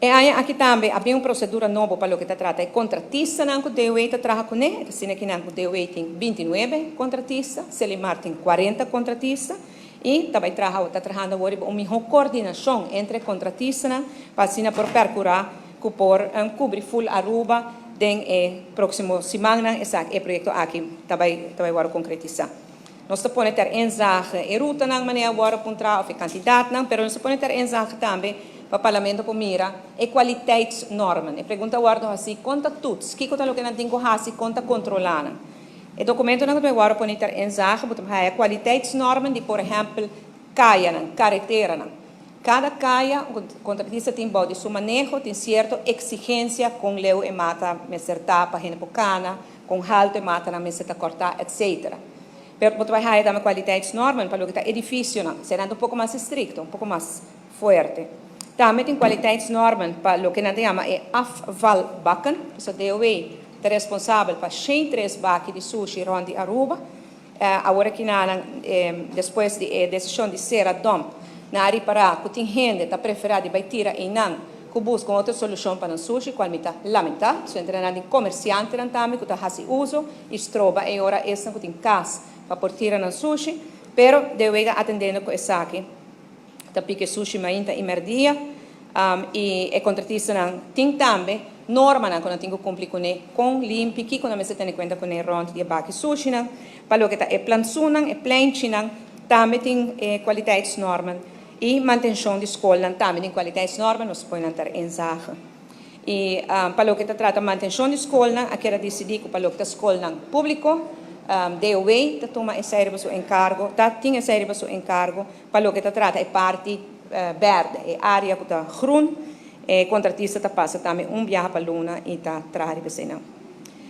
E aña aki tambe a bin un procedura nobo pa loke ta trata e contratistanan cu DOW ta traha cune. Asina akinan cu DOW tin 29 contratista, Selimar tin 40 contratista y ta bay traha ta trahando awor riba un miho coordinacion entre contratistanan pa asina por percura cu por cubri full Aruba den e proximo simannan. Esaki e proyecto aki ta bay wordo concretisa. Nos ta pone ter inzage e rutanan manera wordo puntra of e cantidadnan, pero nos ta pone ter inzage tambe pa Parlamento por mira e kwaliteitsnormen. E pregunta wordo asina: con ta toets, kico ta loke nan tin cu hasi, con ta controla nan? E documentonan cu wordo pone ter inzage, bo ta haya kwaliteitsnormen di, por ehempel, cayanan, careteranan. Cada caya, contratista tin bou di su maneho, tin cierto exigencia con leu e mata mester ta pa hende por cana, con halto e matanan mester ta corta, etc. Pero bo ta bay haya tambe kwaliteitsnormen pa loke ta edificionan, será un poco mas estricto, un poco mas fuerte. Tambe tin kwaliteitsnormen pa loke nan ta yama e afvalbakken, so DOW ta responsabel pa 103 baki di sushi rond di Aruba. Awor aki na, despues di e decision di cera dump, nan a ripara cu tin hende ta prefera di bay tira eynan cu busca otro solucion pa nan sushi, cual mi ta lamenta. So entre nan comerciantenan tambe cu ta hasi uso y stroba e ora esnan cu tin cas pa por tira nan sushi, pero DOW ta atendiendo cu esaki. Ta piki sushi mainta y merdia y e contratistanan tin tambe normanan cu nan tin cu cumpli cune, con limpi, kico nan mester tene cuenta cune rond di baki sushinan. Pa loke ta e plantsoennan, e pleintjenan, tambe tin kwaliteitsnormen y mantencion di scolnan tambe tin kwaliteitsnormen, nos por pone ter inzage. Y pa loke ta trata mantencion di scolnan, a keda dicidi cu pa loke ta scolnan publico, DOW ta tuma esey riba su encargo, ta tin esey riba su encargo. Pa loke ta trata e parti berde, e area cu ta groen, e contratista ta pasa tambe un biaha pa luna y ta traha riba esey.